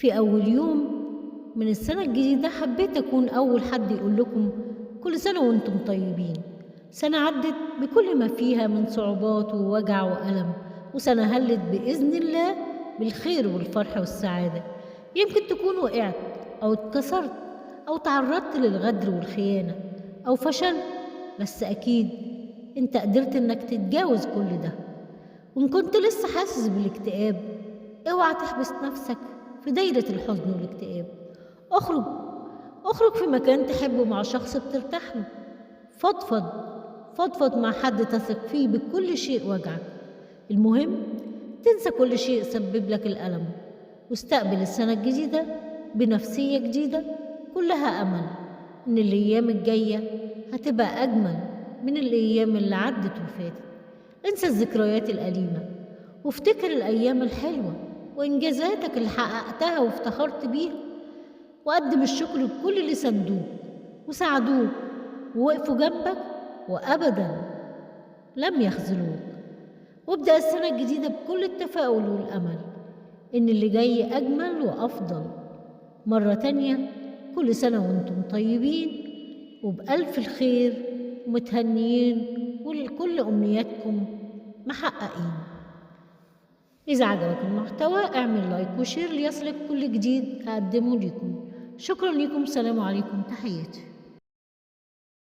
في أول يوم من السنة الجديدة حبيت أكون أول حد يقول لكم كل سنة وأنتم طيبين. سنة عدت بكل ما فيها من صعوبات ووجع وألم، وسنة هلت بإذن الله بالخير والفرح والسعادة. يمكن تكون وقعت أو اتكسرت أو تعرضت للغدر والخيانة أو فشلت، بس أكيد أنت قدرت إنك تتجاوز كل ده. وإن كنت لسه حاسس بالاكتئاب، اوعى تحبس نفسك في دايرة الحزن والاكتئاب. اخرج في مكان تحبه مع شخص بترتاح له، فضفض فضفض مع حد تثق فيه بكل شيء وجعك. المهم تنسى كل شيء سبب لك الألم، واستقبل السنة الجديدة بنفسية جديدة كلها أمل إن الأيام الجاية هتبقى أجمل من الأيام اللي عدت وفاتت. انسى الذكريات الأليمة وافتكر الأيام الحلوة وإنجازاتك اللي حققتها وافتخرت بيها، وقدم الشكر لكل اللي ساندوك وساعدوك ووقفوا جنبك وأبدا لم يخذلوك. وابدأ السنة الجديدة بكل التفاؤل والأمل إن اللي جاي أجمل وأفضل. مرة تانية كل سنة وأنتم طيبين وبألف الخير ومتهنيين وكل أمنياتكم محققين. إذا عجبك المحتوى اعمل like و share ليصلك كل جديد أقدمه لكم. شكرا لكم، سلام عليكم، تحياتي.